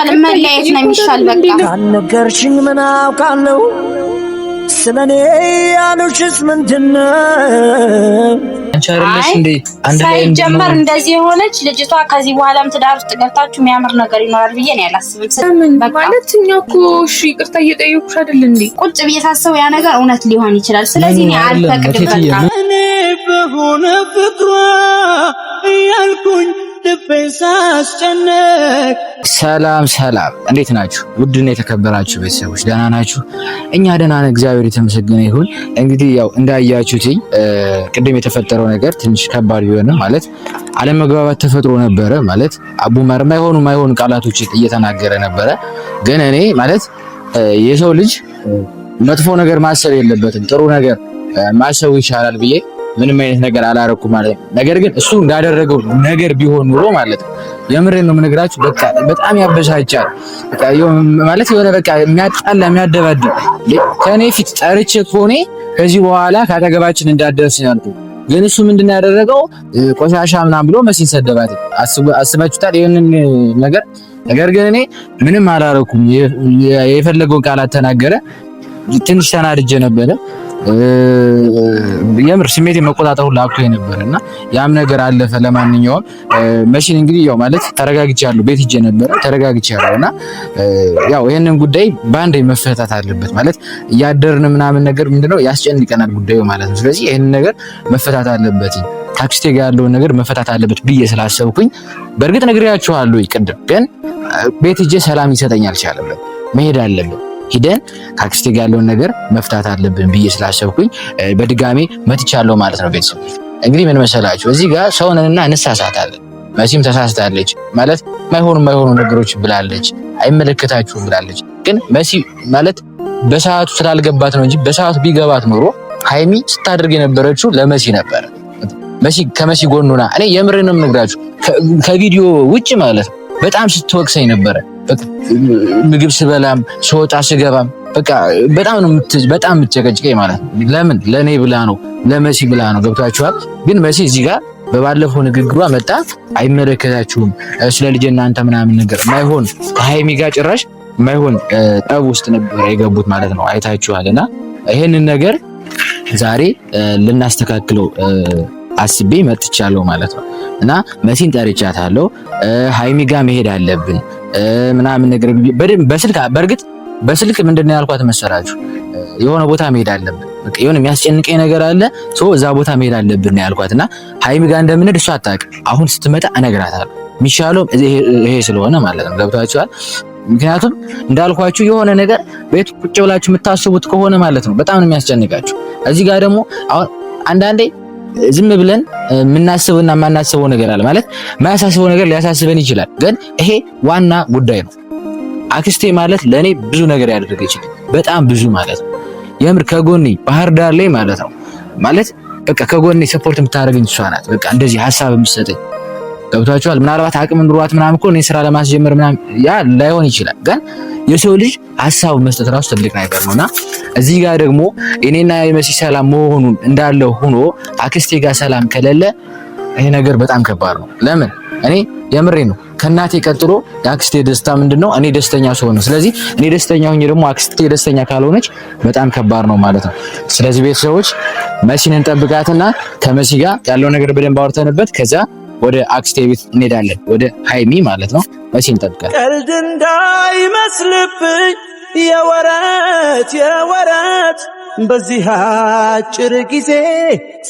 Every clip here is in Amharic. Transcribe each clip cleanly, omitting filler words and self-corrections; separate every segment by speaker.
Speaker 1: አይሻልም? መለያየት ነው የሚሻል። በቃ
Speaker 2: ካልነገርሽኝ ምን አውቃለሁ ስለኔ ያሉሽስ ምንድነው?
Speaker 3: አንቺ አይደለሽ እንዴ አንድ ላይ
Speaker 1: ሳይጀመር እንደዚህ የሆነች ልጅቷ ከዚህ በኋላም ትዳር ውስጥ ገብታችሁ የሚያምር ነገር ይኖራል ብዬ ነው ያላስብም።
Speaker 4: ማለት እኛ እኮ እሺ ይቅርታ እየጠየኩሽ አይደል እንዴ?
Speaker 1: ቁጭ ብዬ ሳስበው ያ ነገር እውነት ሊሆን ይችላል። ስለዚህ እኔ አልፈቅድም። በቃ
Speaker 2: እኔ በሆነ ፍቅሯ እያልኩኝ ልቤን ሳስጨነቅ።
Speaker 3: ሰላም ሰላም፣ እንዴት ናችሁ? ውድና የተከበራችሁ ቤተሰቦች ደህና ናችሁ? እኛ ደህና ነን፣ እግዚአብሔር የተመሰገነ ይሁን። እንግዲህ ያው እንዳያችሁትኝ ቅድም የተፈጠረው ነገር ትንሽ ከባድ ቢሆንም ማለት አለመግባባት ተፈጥሮ ነበረ። ማለት አቡመር ማይሆኑ ማይሆኑ ቃላቶች እየተናገረ ነበረ። ግን እኔ ማለት የሰው ልጅ መጥፎ ነገር ማሰብ የለበትም፣ ጥሩ ነገር ማሰቡ ይሻላል ብዬ ምንም አይነት ነገር አላረኩም ማለት ነው። ነገር ግን እሱ እንዳደረገው ነገር ቢሆን ኑሮ ማለት ነው የምሬን ነው የምነግራችሁ፣ በቃ በጣም ያበሳጫል። በቃ ማለት የሆነ በቃ የሚያጣላ የሚያደባድብ ከኔ ፊት ጠርቼ ከሆነ ከዚህ በኋላ ካጠገባችን እንዳትደርስ ያልኩት፣ ግን እሱ ምንድን ነው ያደረገው? ቆሻሻ ምናምን ብሎ መሲን ሰደባት። አስባችሁታል ይህንን ነገር? ነገር ግን እኔ ምንም አላረኩም። የፈለገውን ቃላት ተናገረ። ትንሽ ተናድጄ ነበረ። የምር ስሜት መቆጣጠር ሁሉ አቅቶኝ ነበር እና ያም ነገር አለፈ። ለማንኛውም መሲን እንግዲህ ያው ማለት ተረጋግቻለሁ፣ ቤት ሂጄ ነበረ ተረጋግቻለሁ። እና ያው ይሄንን ጉዳይ በአንዴ መፈታት አለበት ማለት እያደርን ምናምን ነገር ምንድነው ያስጨንቀናል ጉዳዩ ማለት ነው። ስለዚህ ይሄንን ነገር መፈታት አለበት፣ ታክስቴ ጋር ያለውን ነገር መፈታት አለበት ብዬ ስላሰብኩኝ በእርግጥ ነግሬያችኋለሁ ቅድም፣ ግን ቤት ሂጄ ሰላም ይሰጠኝ አልቻለም። መሄድ አለብን፣ ሂደን ከአክስቴ ጋር ያለውን ነገር መፍታት አለብን ብዬ ስላሰብኩኝ በድጋሜ መጥቻለሁ ማለት ነው። ቤተሰብ እንግዲህ ምን መሰላችሁ፣ እዚህ ጋር ሰውንንና እንሳሳታለን። መሲም ተሳስታለች ማለት ማይሆኑ ማይሆኑ ነገሮች ብላለች፣ አይመለከታችሁም ብላለች። ግን መሲ ማለት በሰዓቱ ስላልገባት ነው እንጂ በሰዓቱ ቢገባት ኖሮ ሀይሚ ስታደርግ የነበረችው ለመሲ ነበረ። መሲ ከመሲ ጎን ሆና እኔ የምሬን ነው የምነግራችሁ ከቪዲዮ ውጭ ማለት ነው በጣም ስትወቅሰኝ ነበረ። ምግብ ስበላም ስወጣ ስገባም በቃ በጣም ነው በጣም የምትጨቀጭቀኝ ማለት ነው። ለምን ለእኔ ብላ ነው ለመሲ ብላ ነው። ገብቷችኋል? ግን መሲ እዚህ ጋር በባለፈው ንግግሯ መጣ፣ አይመለከታችሁም ስለ ልጅ እናንተ ምናምን ነገር ማይሆን ከሀይሚ ጋር ጭራሽ ማይሆን ጠብ ውስጥ ነበር የገቡት ማለት ነው። አይታችኋል። እና ይሄንን ነገር ዛሬ ልናስተካክለው አስቤ መጥቻለሁ ማለት ነው። እና መሲን ጠርቻታለሁ። ሀይሚ ጋር መሄድ አለብን ምናምን ነገር በደንብ በስልክ፣ በእርግጥ በስልክ ምንድን ነው ያልኳት መሰላችሁ? የሆነ ቦታ መሄድ አለብን፣ በቃ የሆነ የሚያስጨንቀኝ ነገር አለ፣ so እዛ ቦታ መሄድ አለብን ነው ያልኳት። እና ሀይሚ ጋር እንደምንሄድ እሷ አታውቅም። አሁን ስትመጣ እነግራታለሁ። የሚሻለው ይሄ ስለሆነ ማለት ነው። ገብቷችኋል? ምክንያቱም እንዳልኳችሁ የሆነ ነገር ቤት ቁጭ ብላችሁ የምታስቡት ከሆነ ማለት ነው በጣም ነው የሚያስጨንቃችሁ። እዚህ ጋር ደግሞ አሁን አንዳንዴ ዝም ብለን የምናስበውና የማናስበው ነገር አለ። ማለት የማያሳስበው ነገር ሊያሳስበን ይችላል። ግን ይሄ ዋና ጉዳይ ነው። አክስቴ ማለት ለእኔ ብዙ ነገር ያደረገችልኝ በጣም ብዙ ማለት ነው። የምር ከጎኔ ባህር ዳር ላይ ማለት ነው ማለት በቃ ከጎኔ support የምታደርገኝ እሷ ናት። በቃ እንደዚህ ሀሳብ የምትሰጠኝ ገብቷችኋል። ምናልባት አቅም ኑሯት ምናምን እኮ እኔ ስራ ለማስጀመር ምናምን ያ ላይሆን ይችላል። ግን የሰው ልጅ ሀሳብ መስጠት ራሱ ትልቅ ነገር ነውና እዚህ ጋር ደግሞ እኔና የመሲ ሰላም መሆኑን እንዳለ ሆኖ አክስቴ ጋር ሰላም ከሌለ ይሄ ነገር በጣም ከባድ ነው። ለምን እኔ የምሬ ነው። ከእናቴ ቀጥሎ የአክስቴ ደስታ ምንድነው? እኔ ደስተኛ ስሆን ነው። ስለዚህ እኔ ደስተኛ ሆኜ ደግሞ አክስቴ ደስተኛ ካልሆነች በጣም ከባድ ነው ማለት ነው። ስለዚህ ቤተሰቦች መሲን እንጠብቃትና ከመሲ ጋር ያለው ነገር በደንብ አውርተንበት ከዛ ወደ አክስቴ ቤት እንሄዳለን፣ ወደ ሃይሚ ማለት ነው። መሲ እንጠብቃለን።
Speaker 2: ቀልድ እንዳይመስልብኝ የወረት የወረት በዚህ አጭር ጊዜ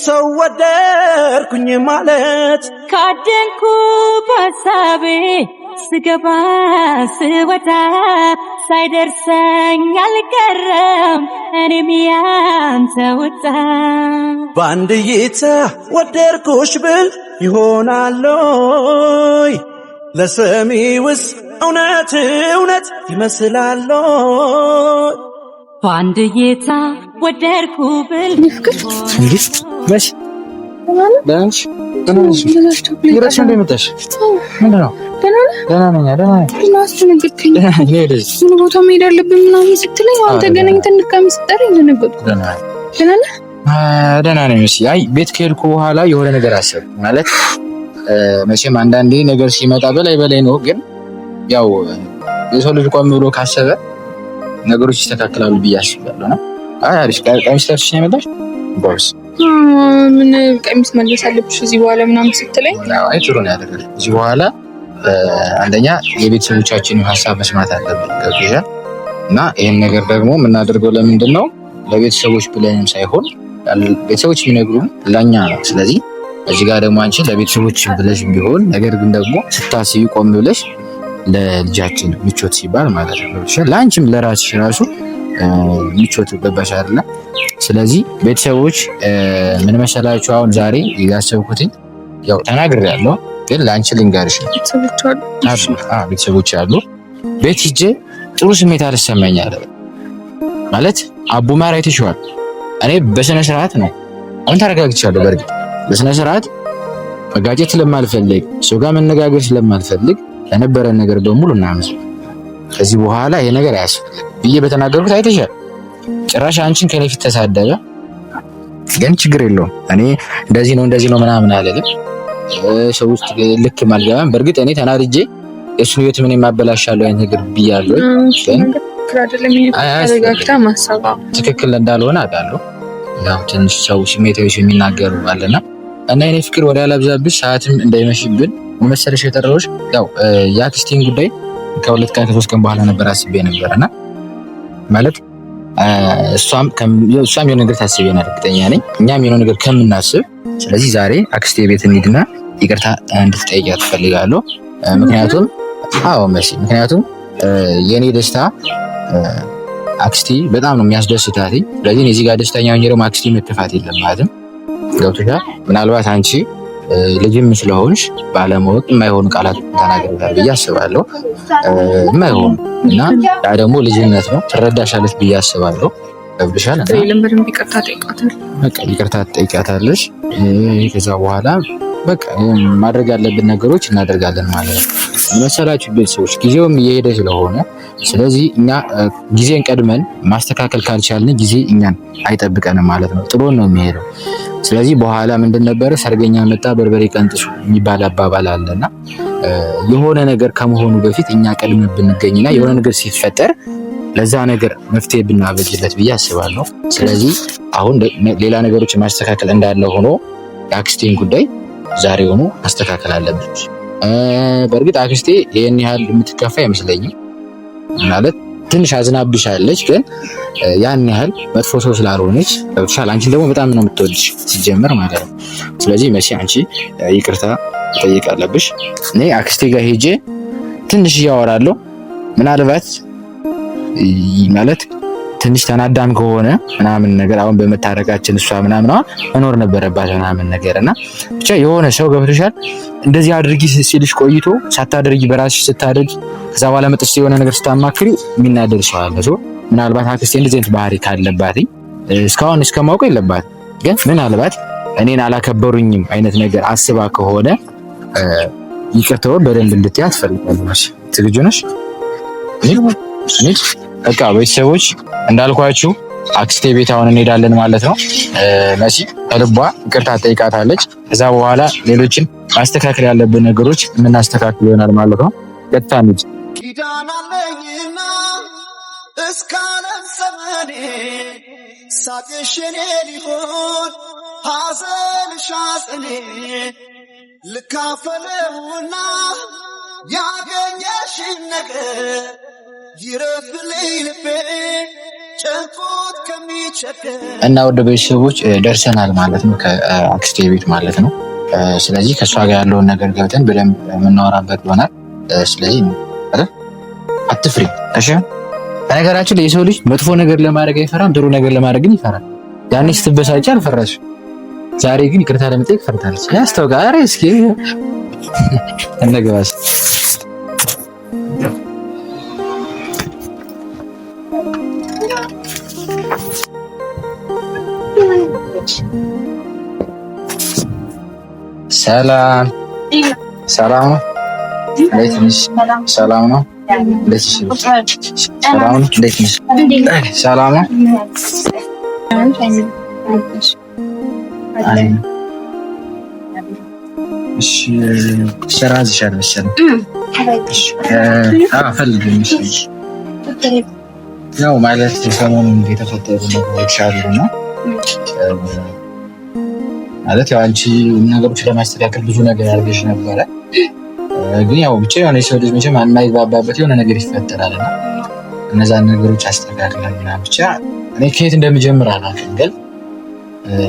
Speaker 2: ሰው ወደድኩኝ ማለት።
Speaker 5: ካደንኩ በሀሳቤ ስገባ ስወጣ ሳይደርሰኝ አልቀረም እኔም ያንተ ውጣ።
Speaker 2: በአንድ እይታ ወደድኩሽ ብል ይሆናሎይ? ለሰሚውስ እውነት እውነት ይመስላሎይ?
Speaker 5: በአንድ እይታ ወደድኩ ብል
Speaker 4: ፍቅር
Speaker 3: መሲ ደህና ነሽ? ደህና ነሽ? ምንድን ነው? ደህና ነኝ፣ ደህና ነኝ።
Speaker 4: አስደነገጥከኝ። ምን ቦታ መሄድ አለብን ምናምን ስትለኝ አሁን ተገናኝተን ድጋሚ ስጠራኝ ደነገጥኩ። ደህና ነህ?
Speaker 3: ደህና ነኝ መሲ። አይ ቤት ከሄድኩ በኋላ የሆነ ነገር አሰብኩ። ማለት መቼም አንዳንዴ ነገር ሲመጣ በላይ በላይ ነው፣ ግን ያው የሰው ልጅ ቆም ብሎ ካሰበ ነገሮች ይስተካከላሉ ብዬ አስባለሁ። ነው አይ አሪፍ ቀሚስ ለብሰሽ ነው የመጣሽ? ጎበዝ።
Speaker 4: ምን ቀሚስ መልበስ አለብሽ እዚህ በኋላ ምናምን ስትለኝ፣
Speaker 3: አይ ጥሩ ነው ያደረግሽው። እዚህ በኋላ አንደኛ የቤተሰቦቻችንን ሀሳብ መስማት አለብን። ገብቶሻል? እና ይህን ነገር ደግሞ የምናደርገው ለምንድን ነው? ለቤተሰቦች ብለንም ሳይሆን ቤተሰቦች የሚነግሩን ለእኛ ነው። ስለዚህ እዚህ ጋር ደግሞ አንቺ ለቤተሰቦች ብለሽ ቢሆን ነገር ግን ደግሞ ስታስቢ ቆም ብለሽ ለልጃችን ምቾት ሲባል ማለት ነው። ለአንቺም ለራስሽ ራሱ ምቾት ገባሽ አይደለ? ስለዚህ ቤተሰቦች ምን መሰላችሁ፣ አሁን ዛሬ ያሰብኩትኝ ያው ተናግሬያለሁ፣ ግን ለአንቺ ልንገርሽ ነው። ቤተሰቦች አሉ። ቤት ሂጄ ጥሩ ስሜት አልሰማኝ አለ ማለት አቡማር አይተሽዋል። እኔ በስነ ስርዓት ነው አሁን ተረጋግቻለሁ። በእርግጥ በስነ ስርዓት መጋጨት ስለማልፈልግ ሰው ጋር መነጋገር ስለማልፈልግ ለነበረን ነገር በሙሉ እናመሰግናለን። ከዚህ በኋላ ይሄ ነገር አያስፈልግም ብዬ በተናገርኩት አይተሻል። ጭራሽ አንቺን ከኔ ፊት ተሳደበ። ግን ችግር የለውም እኔ እንደዚህ ነው እንደዚህ ነው ምናምን አልልም። ሰው ውስጥ ልክ አልገባም። በእርግጥ እኔ ተናድጄ የእሱን ህይወት ምን የማበላሻለሁ አይነት ነገር ብያለሁ። ትክክል እንዳልሆነ አውቃለሁ። ያው ትንሽ ሰው ስሜታዊ የሚናገሩ አለና እና የኔ ፍቅር ወደ አላብዛብሽ፣ ሰዓትም እንዳይመሽብን መሰለሽ የጠራሁሽ ያው የአክስቴን ጉዳይ ከሁለት ቀን ከሶስት ቀን በኋላ ነበር አስቤ ነበር እና ማለት እሷም የሆነ ነገር ታስብ ይሆናል እርግጠኛ ነኝ። እኛም የሆነ ነገር ከምናስብ፣ ስለዚህ ዛሬ አክስቴ ቤት እንሂድና ይቅርታ እንድትጠይቂያት እፈልጋለሁ። ምክንያቱም አዎ መሲ፣ ምክንያቱም የኔ ደስታ አክስቴ በጣም ነው የሚያስደስታት። ስለዚህ እዚህ ጋር ደስተኛ ሆኜ ደግሞ አክስቴ መከፋት የለባትም። ገብቶሻል? ምናልባት አንቺ ልጅም ስለሆንሽ ባለማወቅ የማይሆኑ ቃላት ተናግረሻል ብዬ አስባለሁ። የማይሆኑ እና ያ ደግሞ ልጅነት ነው፣ ትረዳሻለች ብዬ አስባለሁ። ገብቶሻል? በቃ ይቅርታ ትጠይቂያታለሽ። ከዛ በኋላ በቃ ማድረግ ያለብን ነገሮች እናደርጋለን ማለት ነው። መሰላችሁ ቤተሰቦች፣ ጊዜውም እየሄደ ስለሆነ ስለዚህ እኛ ጊዜን ቀድመን ማስተካከል ካልቻልን ጊዜ እኛን አይጠብቀንም ማለት ነው። ጥሎን ነው የሚሄደው። ስለዚህ በኋላ ምንድን ነበረ ሰርገኛ መጣ በርበሬ ቀንጥሱ የሚባል አባባል አለና የሆነ ነገር ከመሆኑ በፊት እኛ ቀድመን ብንገኝና የሆነ ነገር ሲፈጠር ለዛ ነገር መፍትሄ ብናበጅለት ብዬ አስባለሁ። ስለዚህ አሁን ሌላ ነገሮች ማስተካከል እንዳለ ሆኖ የአክስቴን ጉዳይ ዛሬ ሆኖ ማስተካከል አለብን። በእርግጥ አክስቴ ይህን ያህል የምትከፋ አይመስለኝም። ማለት ትንሽ አዝናብሻለች፣ ግን ያን ያህል መጥፎ ሰው ስላልሆነች ገብቶሻል። አንቺን ደግሞ በጣም ነው የምትወድሽ ሲጀምር ማለት ነው። ስለዚህ መቼ አንቺ ይቅርታ መጠየቅ አለብሽ። እኔ አክስቴ ጋር ሄጄ ትንሽ እያወራለሁ። ምናልባት ማለት ትንሽ ተናዳም ከሆነ ምናምን ነገር አሁን በመታረቃችን እሷ ምናምን አሁን መኖር ነበረባት ምናምን ነገር እና ብቻ የሆነ ሰው ገብቶሻል፣ እንደዚህ አድርጊ ሲልሽ ቆይቶ ሳታደርጊ በራስሽ ስታደርጊ ከዛ በኋላ መጥተሽ የሆነ ነገር ስታማክሪ የሚናደድ ሰው አለ። ሰው ምናልባት አክስቴ እንደዚህ አይነት ባህሪ ካለባት እስካሁን እስከማውቀው የለባት፣ ግን ምናልባት እኔን አላከበሩኝም አይነት ነገር አስባ ከሆነ ይቅርታውን በደንብ እንድትያት እፈልጋለሁ። ዝግጁ ነሽ? በቃ ቤተሰቦች እንዳልኳችሁ አክስቴ ቤት አሁን እንሄዳለን ማለት ነው። መሲ ከልቧ ይቅርታ ጠይቃታለች። ከዛ በኋላ ሌሎችን ማስተካከል ያለብን ነገሮች የምናስተካክል ይሆናል ማለት ነው። ቀጥታ እንሂድ።
Speaker 2: ኪዳን አለኝና እስከ ዓለም ዘመኔ ሳቅሽ የኔ ሊሆን ሐዘንሽ ሐዘኔ ልካፈለውና ያገኘሽን ነገር ይረፍልኝ ልቤ ጨንቆት ከሚቸገር።
Speaker 3: እና ወደ ቤተሰቦች ደርሰናል ማለት ነው፣ ከአክስቴ ቤት ማለት ነው። ስለዚህ ከእሷ ጋር ያለውን ነገር ገብተን በደንብ የምናወራበት ይሆናል። ስለዚህ አትፍሪ እሺ። በነገራችን ላይ የሰው ልጅ መጥፎ ነገር ለማድረግ አይፈራም፣ ጥሩ ነገር ለማድረግ ግን ይፈራል። ያኔ ስትበሳጭ አልፈራሽም። ዛሬ ግን ይቅርታ ለመጠየቅ ፈርታለች። ያስታውቃል። ኧረ እስኪ እንግባስ። ሰላም ሰላም ነው። እንዴት ነሽ? ሰላም ነው። እንዴት ነሽ? ሰላም ነው። እንዴት ነሽ? ሰላም ነው። እሺ ስራ ይሻል መሰለኝ። ያው ማለት ሰሞኑን የተፈጠሩ ነገሮች አሉና ማለት ያው አንቺ ነገሮች ለማስተካከል ብዙ ነገር አድርገሽ ነበረ። ግን ያው ብቻ የሆነ የሰው ልጅ መቼም የማይግባባበት የሆነ ነገር ይፈጠራል እና እነዛን ነገሮች አስተካክለን ምናምን ብቻ እኔ ከየት እንደምጀምር አላውቅም። ግን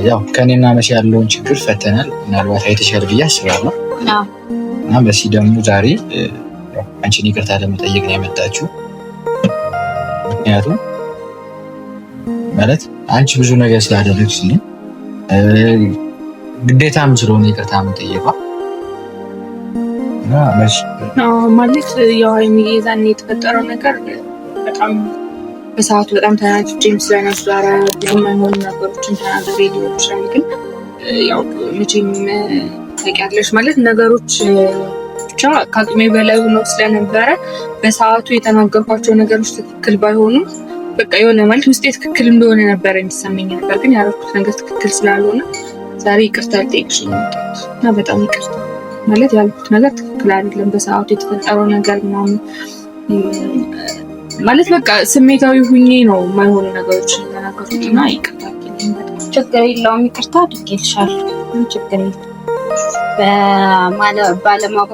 Speaker 3: ያው ከእኔና መቼ ያለውን ችግር ፈተናል። ምናልባት አይተሻል ብዬ አስባለሁ። እና መሲ ደግሞ ዛሬ አንቺን ይቅርታ ለመጠየቅ ነው የመጣችው። ምክንያቱም ማለት አንቺ ብዙ ነገር ስላደረግሽልኝ ግዴታም ስለሆነ ይቅርታ መጠየቋ
Speaker 4: ማለት ያው ሀይሚዬ የዛኔ የተፈጠረው ነገር በጣም በሰዓቱ በጣም ተናድጄም ስለነበረ ብዙ የማይሆኑ ነገሮችን ተናግሬ ሊሆን ይችላል። ግን ያው መቼም ታውቂያለሽ ማለት ነገሮች ብቻ ከአቅሜ በላይ ሆነው ስለነበረ በሰዓቱ የተናገርኳቸው ነገሮች ትክክል ባይሆኑም በቃ የሆነ ማለት ውስጤ ትክክል እንደሆነ ነበረ የሚሰማኝ ነበር። ግን ያደረኩት ነገር ትክክል ስላልሆነ ዛሬ ይቅርታ ልጠይቅሽ ነው የመጣሁት እና በጣም ይቅርታ ማለት ያልኩት ነገር ትክክል አይደለም። በሰዓቱ የተፈጠረው ነገር ምናምን ማለት በቃ ስሜታዊ ሁኜ ነው የማይሆኑ ነገሮችን የተናገርኩት እና ይቅርታ አድርጊልኝ። በጣም
Speaker 1: ችግር የለውም። ይቅርታ አድርጌልሻለሁ። ችግር የለውም። ባለማወቅ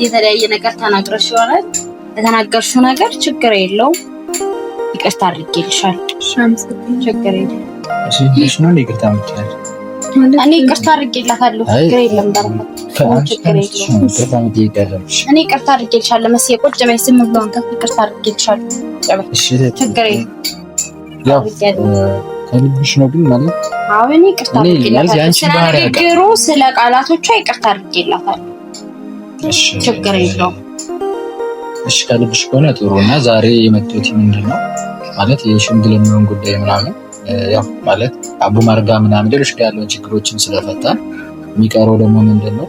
Speaker 1: የተለያየ ነገር ተናግረሽ ይሆናል። የተናገርሽው ነገር ችግር የለውም። ይቅርታ አድርጌልሻለሁ። ችግር የለውም።
Speaker 3: እሺ ነው ይቅርታ የምትያለሽ?
Speaker 1: እኔ ይቅርታ አድርጌላታለሁ። ችግር የለም። ችግር የለውም። እኔ ይቅርታ አድርጌልሻለሁ። መስዬ ቁጭ በይ፣ ዝም ብሎ ይቅርታ አድርጌልሻለሁ። ችግር የለም።
Speaker 3: ከልብሽ ነው ግን ማለት
Speaker 1: አዎ፣ እኔ ይቅርታ አድርጌላታለሁ። ስለ ንግግሩ፣ ስለ ቃላቶቿ ይቅርታ አድርጌላታለሁ። ችግር የለውም።
Speaker 3: እሺ ከልብሽ ከሆነ ጥሩ። እና ዛሬ የመጡት ምንድን ነው ማለት የሽምግልናውን ጉዳይ ምናምን ያው ማለት አቡ ማርጋ ምናምን ሌሎች ጋር ያለውን ችግሮችን ስለፈታን የሚቀረው ደግሞ ምንድን ነው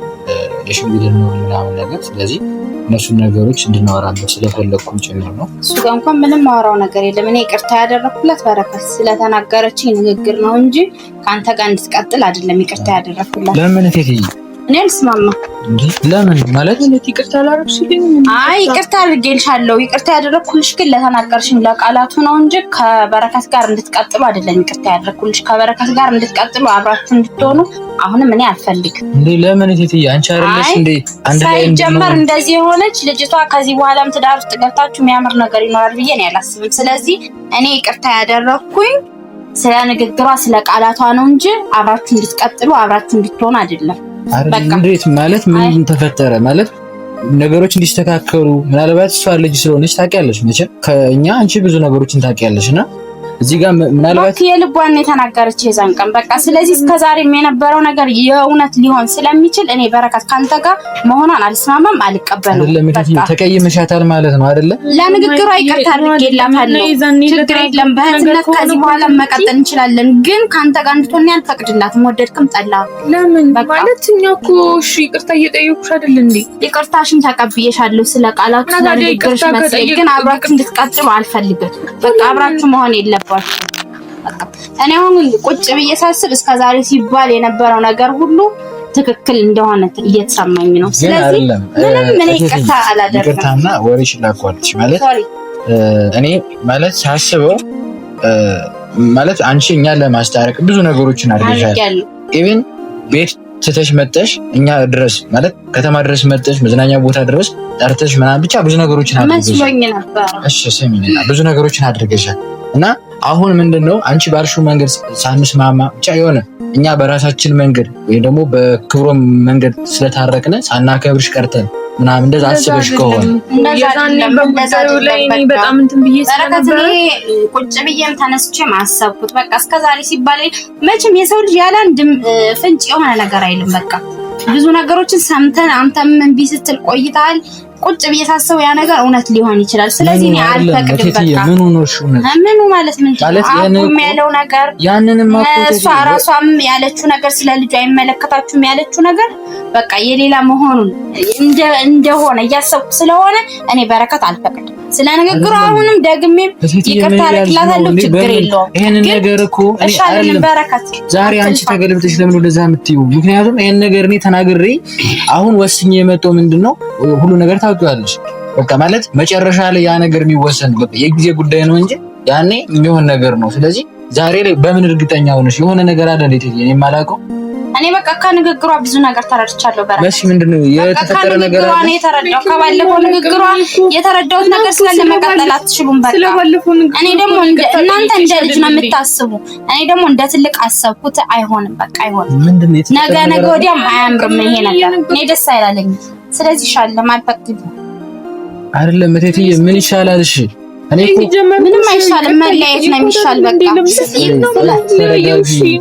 Speaker 3: የሽምግልናውን ምናምን ነገር። ስለዚህ እነሱን ነገሮች እንድናወራበት ስለፈለግኩም ጭምር ነው።
Speaker 1: እሱ ጋር እንኳን ምንም ማወራው ነገር የለም። እኔ ይቅርታ ያደረኩላት በረከት ስለተናገረችኝ ንግግር ነው እንጂ ከአንተ ጋር እንድትቀጥል አይደለም ይቅርታ ያደረኩላት።
Speaker 3: ለምን እቴትዬ?
Speaker 1: እኔ አልስማማም።
Speaker 3: ለምን ማለት
Speaker 4: ይቅርታ አላደረግሽልኝም?
Speaker 1: አይ ይቅርታ አድርጌልሻለሁ። ይቅርታ ያደረግኩልሽ ግን ለተናገርሽኝ ለቃላቱ ነው እንጂ ከበረከት ጋር እንድትቀጥሉ አይደለም። ይቅርታ ያደረግኩልሽ ከበረከት ጋር እንድትቀጥሉ አብራችሁ እንድትሆኑ አሁንም እኔ አልፈልግም።
Speaker 3: እንዴ ለምን እቴትዬ? አንቺ አይደለሽ እንዴ አንድ ላይ
Speaker 1: ሳይጀመር እንደዚህ የሆነች ልጅቷ ከዚህ በኋላም ትዳር ውስጥ ገብታችሁ የሚያምር ነገር ይኖራል ብዬ እኔ አላስብም። ስለዚህ እኔ ይቅርታ ያደረግኩኝ ስለ ንግግሯ ስለ ቃላቷ ነው እንጂ አብራችሁ እንድትቀጥሉ አብራችሁ እንድትሆኑ አይደለም።
Speaker 3: እንዴት ማለት ምን ተፈጠረ? ማለት ነገሮች እንዲስተካከሉ ምናልባት እሷ ልጅ ስለሆነች ታውቂያለሽ፣ መቼም ከእኛ አንቺ ብዙ ነገሮችን ታውቂያለሽ እና እዚህ ጋር ምናልባት
Speaker 1: የልቧን የተናገረች የዛን ቀን በቃ። ስለዚህ እስከዛሬም የነበረው ነገር የእውነት ሊሆን ስለሚችል እኔ በረከት ካንተ ጋር መሆኗን አልስማማም፣ አልቀበልም።
Speaker 3: አይደለም ተቀይመሻታል ማለት ነው አይደለ?
Speaker 1: ለንግግሯ ይቅርታ አድርጌላታለሁ። ችግር የለም። በእህትነት ከዚህ በኋላ መቀጠል እንችላለን፣ ግን ካንተ ጋር እንድትሆን አልፈቅድላትም። ወደድክም ጠላ።
Speaker 4: ለምን ማለት እኛ እኮ እሺ ይቅርታ እየጠየኩሽ አይደል እንዴ?
Speaker 1: ይቅርታሽን ተቀብዬሻለሁ ስለ ቃላቱ ስለንግግርሽ መሰለኝ፣ ግን አብራችሁ እንድትቀጥሉ አልፈልግም። በቃ አብራችሁ መሆን የለባችሁም። እኔ አሁን ቁጭ ብዬ ሳስብ እስከ ዛሬ ሲባል የነበረው ነገር ሁሉ ትክክል እንደሆነ እየተሰማኝ ነው። ስለዚህ ምንም እኔ ይቅርታ አላደርግም።
Speaker 3: ይቅርታና ወሬሽን ላቋርጥሽ ማለት እኔ ማለት ሳስበው ማለት አንቺ እኛን ለማስታረቅ ብዙ ነገሮችን አድርገሻል። even ቤት ትተሽ መጠሽ እኛ ድረስ ማለት ከተማ ድረስ መጠሽ መዝናኛ ቦታ ድረስ ጠርተሽ ምናምን ብቻ ብዙ ነገሮችን
Speaker 1: አድርገሻል።
Speaker 3: እሺ ስሚኝ፣ ብዙ ነገሮችን አድርገሻል እና አሁን ምንድነው አንቺ ባልሽው መንገድ ሳንስማማ ብቻ የሆነ እኛ በራሳችን መንገድ ወይም ደግሞ በክብሮም መንገድ ስለታረቅነ ሳናከብርሽ ቀርተን ምናምን እንደዛ አስበሽ ከሆነ
Speaker 4: በጣም እንትን ብዬ
Speaker 1: ስለነበረ ቁጭ ብዬም ተነስቼ ማሰብኩት በቃ እስከዛሬ ሲባል መቼም የሰው ልጅ ያለ አንድ ፍንጭ የሆነ ነገር አይልም። በቃ ብዙ ነገሮችን ሰምተን አንተም እምቢ ስትል ቆይተሃል። ቁጭ ብዬ ሳስበው ያ ነገር እውነት ሊሆን ይችላል። ስለዚህ እኔ አልፈቅድም። በቃ
Speaker 3: ምኑ ነው እሺ?
Speaker 1: ምኑ ማለት ምንድን ነው? አቡም ያለው ነገር
Speaker 3: ያንንም
Speaker 1: እሷ ራሷም ያለችው ነገር ስለ ልጁ አይመለከታችሁም ያለችው ነገር በቃ የሌላ መሆኑን እንደሆነ እያሰብኩ ስለሆነ እኔ በረከት አልፈቅድም። ስለ ንግግሩ አሁንም ደግሜ ይቅርታ አደርግላታለሁ። ችግር የለውም።
Speaker 3: ይሄንን ነገር እኮ እኔ አይደለም
Speaker 1: በረከት
Speaker 3: ዛሬ አንቺ ተገልብጠሽ ለምን ወደዛ የምትይው? ምክንያቱም ይሄን ነገር እኔ ተናግሬ አሁን ወስኜ የመጣው ምንድነው ሁሉ ነገር ታውቂዋለሽ። በቃ ማለት መጨረሻ ላይ ያ ነገር የሚወሰን በቃ የጊዜ ጉዳይ ነው እንጂ ያኔ የሚሆን ነገር ነው። ስለዚህ ዛሬ ላይ በምን እርግጠኛ ሆነሽ የሆነ ነገር አለ እንዴ? እኔ የማላውቀው
Speaker 1: እኔ በቃ ከንግግሯ ብዙ ነገር ተረድቻለሁ። በረከት
Speaker 3: መሲ ምንድነው የተፈጠረ ነገር አለ?
Speaker 1: የተረዳው ከባለፈው ንግግሯ የተረዳሁት ነገር ስላለ መቀጠል አትችሉም። በቃ እኔ ደግሞ እናንተ እንደ ልጅ ነው የምታስቡ፣ እኔ ደግሞ እንደ ትልቅ አሰብኩት። አይሆንም፣ በቃ አይሆንም። ነገ ነገ ወዲያም አያምርም ይሄ ነገር፣ እኔ ደስ አይላለኝም። ስለዚህ ይሻላል አልፈቅድም።
Speaker 3: አይደለም እቴትዬ፣ ምን ይሻላል? እሺ እኔ እኮ
Speaker 1: ምንም አይሻልም፣ መለያየት ነው የሚሻል። በቃ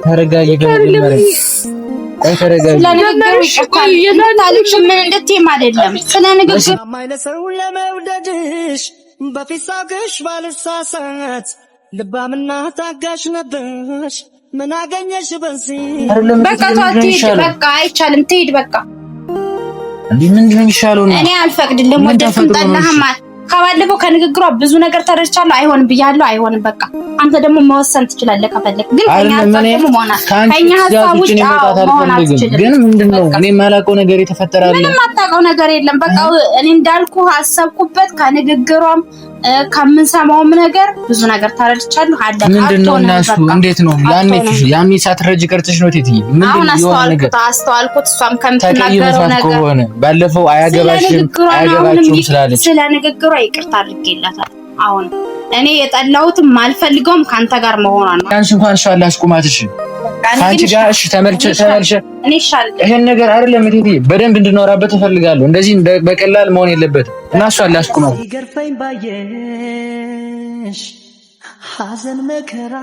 Speaker 3: ተረጋጊ፣
Speaker 2: ሰው ለመውደድሽ በፊት ሳቅሽ ባልሳሳት ልባምና ታጋሽ ነበርሽ። ምን አገኘሽ በዚህ?
Speaker 1: በቃ ትሂድ፣ በቃ አይቻልም፣ ትሂድ በቃ።
Speaker 3: እንዴ ምንድን ነው የሚሻለው?
Speaker 1: እኔ አልፈቅድልህም። ወደድክም ጠላህም ከባለፈው ከንግግሯ ብዙ ነገር ተረድቻለሁ። አይሆንም ብያለሁ፣ አይሆንም በቃ። አንተ ደግሞ መወሰን ትችላለህ ከፈለክ፣ ግን ከኛ ሀሳብ ውጭ መሆን አትችልም።
Speaker 3: ግን ምንድነው እኔ የማላውቀው ነገር የተፈጠረ አለ?
Speaker 1: ምንም የማታውቀው ነገር የለም። በቃ እኔ እንዳልኩ አሰብኩበት። ከንግግሯም ከምንሰማውም ነገር ብዙ ነገር ተረድቻለሁ። አለ
Speaker 3: ምንድነው እና እሱ እንዴት ነው ያኔ ያኔ ሳትረጂ ቀርተሽ ነው ቴትዬ?
Speaker 1: ምንድነው የሆነ ነገር አስተዋልኩት። እሷም ከምትናገረው ነገር
Speaker 3: ከሆነ ባለፈው አያገባሽም አያገባችሁም ስላለች
Speaker 1: ስለ ንግግሯ ይቅርታ አድርጌላታል። አሁን እኔ የጠላሁትም አልፈልገውም ከአንተ ጋር መሆኗ ነው።
Speaker 3: አንቺ እንኳን እሷ ላስቁማትሽ ከአንቺ ጋር እሺ፣ ተመልሼ ተመልሼ ይሄን ነገር አይደለም እቴትዬ፣ በደንብ እንድኖራበት እፈልጋለሁ። እንደዚህ በቀላል መሆን የለበትም እና እሷን ላስቁማት።
Speaker 2: ሲገርፈኝ ባየሽ ሐዘን መከራ